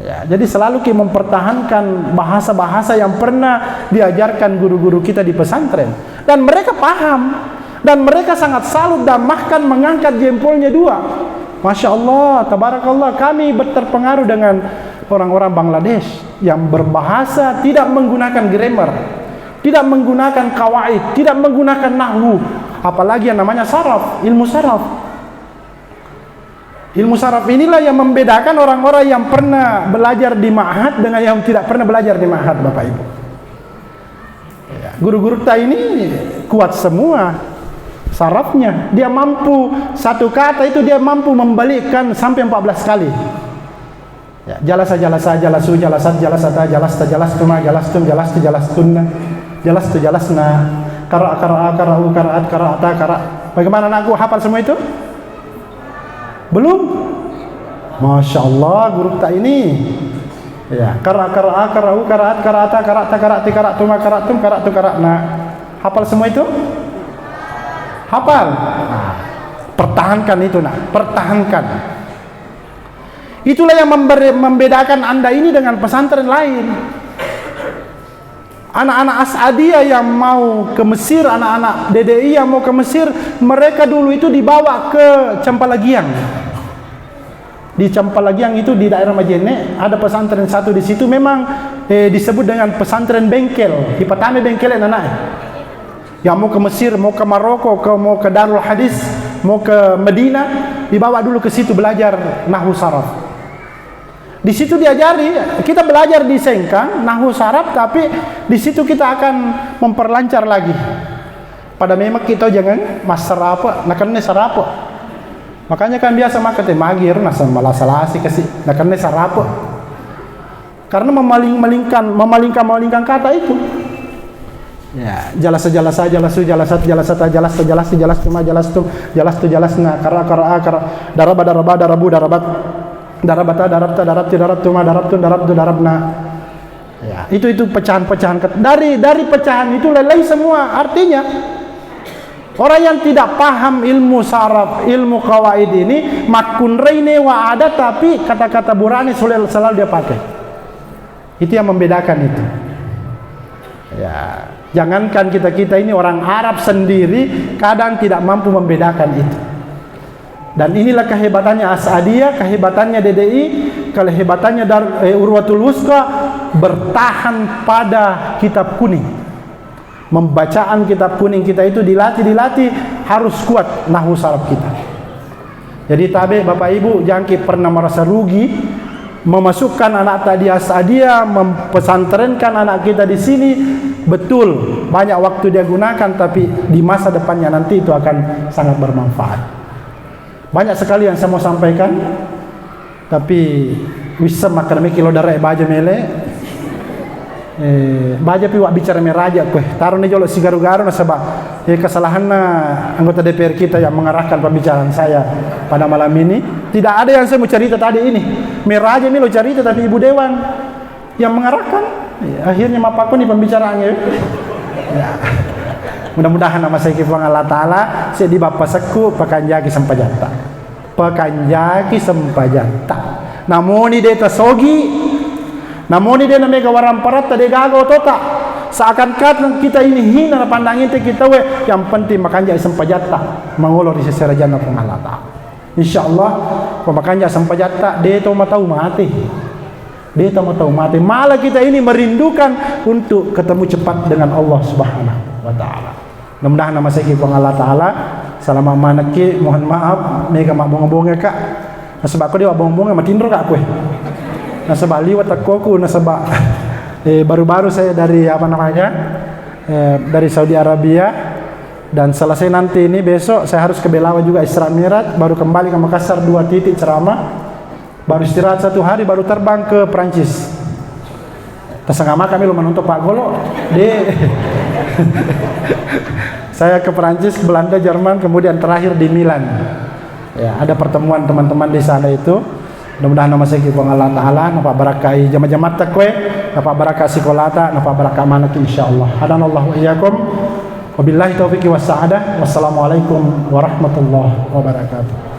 Ya, jadi selalu ki mempertahankan bahasa-bahasa yang pernah diajarkan guru-guru kita di pesantren. Dan mereka paham. Dan mereka sangat salut dan bahkan mengangkat jempolnya dua. Masya Allah, tabarakallah, kami ber-, terpengaruh dengan orang-orang Bangladesh yang berbahasa tidak menggunakan grammar, tidak menggunakan kawaid, tidak menggunakan nahwu, apalagi yang namanya saraf, ilmu saraf. Ilmu saraf inilah yang membedakan orang-orang yang pernah belajar di ma'had dengan yang tidak pernah belajar di ma'had, Bapak Ibu. Ya, guru-guru ta ini kuat semua sarafnya. Dia mampu, satu kata itu dia mampu membalikkan sampai empat belas kali. Ya, jalasa, jalasa, jalasu, jalasat, jalasata, jalasta, jalastuma, jalastum, jalastu, jalastunna, jalastu, jalasna, qara'a, qara'a, qara'u, qara'at, qara'ata, qara'. Bagaimana, anakku, hafal semua itu? Belum? Masya Allah, guru ta ini. Ya, qara'a, qara'a, qara'u, qara'at, qara'ata, qara'ta, qara'ti, qara'tuma, qara'tum, qara'tu, qara'na. Hafal semua itu? Hafal? Nah, pertahankan itu, nak. Pertahankan. Itulah yang memberi-, membedakan Anda ini dengan pesantren lain. Anak-anak As'adiyah yang mau ke Mesir, anak-anak D D I yang mau ke Mesir, mereka dulu itu dibawa ke Cempalagiang. Di Cempalagiang itu, di daerah Majene, ada pesantren satu di situ, memang, eh, disebut dengan pesantren bengkel. Ipatame bengkel, anak-anak. Yang mau ke Mesir, mau ke Maroko, ke, mau ke Darul Hadis, mau ke Medina, dibawa dulu ke situ belajar nahwu saraf. Di situ diajari, kita belajar di Sengkang, nahwu saraf, tapi di situ kita akan memperlancar lagi. Pada memang kita jangan massarape, nakenna sarape. Makanya kan biasa makkeda, "Magi ero nasa malasa-lasi kasi, nakenna sarape." Karena memaling-malingkan, memalingkan-malingkan kata itu. Ya, jalasa, jalasa, jalasu, jalasat, jalasata, jalasta, jalasti, jalastuma, jalastum, jalastu, jalasna, qara'a, qara'a, qara-, daraba, daraba, darabu, darabat, darabata, darabta, darabti, darabtuma, darabtum, darabdu, darabna. Ya, itu, itu pecahan-pecahan ket-, dari, dari pecahan itu lelei semua artinya. Orang yang tidak paham ilmu saraf, ilmu qawaid ini, makkunrai newa ada, tapi kata-kata burane sel-, selalu dia pakai. Itu yang membedakan itu. Ya, jangankan kita-kita ini, orang Arab sendiri kadang tidak mampu membedakan itu. Dan inilah kehebatannya As'adiyah, kehebatannya D D I, kehebatannya Dar-, eh, Urwatul Wusqa, bertahan pada kitab kuning. Membacaan kitab kuning kita itu dilatih, dilatih, harus kuat nahwu saraf kita. Jadi tabe, Bapak Ibu, jangki pernah merasa rugi memasukkan anak ta di As'adiyah, mempesantrenkan anak kita di sini. Betul, banyak waktu dia gunakan, tapi di masa depannya nanti itu akan sangat bermanfaat. Banyak sekali yang saya mau sampaikan, tapi wisseng makkeda meki lo dara e baja mele. Eh, baja pi wabbicara meraja kue. Taroni jolo sigaru-garu nasaba, eh, kesalahanna anggota D P R kita yang mengarahkan pembicaraan saya pada malam ini. Tidak ada yang saya mau cerita tadi ini. Meraja mi lo cerita, tapi Ibu Dewan yang mengarahkan, ya, akhirnya mappakuni pembicaraannya, ya. Ya. Mudah-mudahan namaseiki Puang Allah Ta'ala, seddi bappa sekku, pakanjaki sempajatta. Pakanjaki sempajatta. Namoni de tasogi, Namoni de' namega waramparatta, de' gaga otota. Seakan-akan kita ini hina napandang enteng kita we, yang penting makanja' sempajatta, mangolo ri seserajanna Puang Allah Ta'ala. Insya Allah, ko makanja' sempajatta, de' to matau mate. De' to matau mate. Malah kita ini merindukan untuk ketemu cepat dengan Allah Subhanahu wa Ta'ala. Mudah-mudahan namaseki Puang Allah Ta'ala. Salama' manekki, mohon maaf, mega mabbonga-bonga, Kak. Nasaba' ko de' mabbonga-bonga, matinro, Kak, koe. Nasaba' liwa' takkoku, nasaba', eh, baru-baru saya dari, apa namanya, eh, dari Saudi Arabia. Dan selesai nanti ini, besok saya harus ke Belawa juga Isra Mi'raj, baru kembali ke Makassar, dua titik ceramah, baru istirahat satu hari, baru terbang ke Prancis. Tasanga maka melo menonton Pak Golo. De'. Saya ke Prancis, Belanda, Jerman, kemudian terakhir di Milan. Ya, ada pertemuan teman-teman di sana itu. Mudah-mudahan namaseki Puang Allah Ta'ala, napabbarakkai jama-jamatta koe, napabbarakka sikolata, napabbarakka manekki, insya Allah. Hadanallahu wa iyyakum. Wabillahi taufiqi was sa'adah. Wassalamualaikum warahmatullahi wabarakatuh.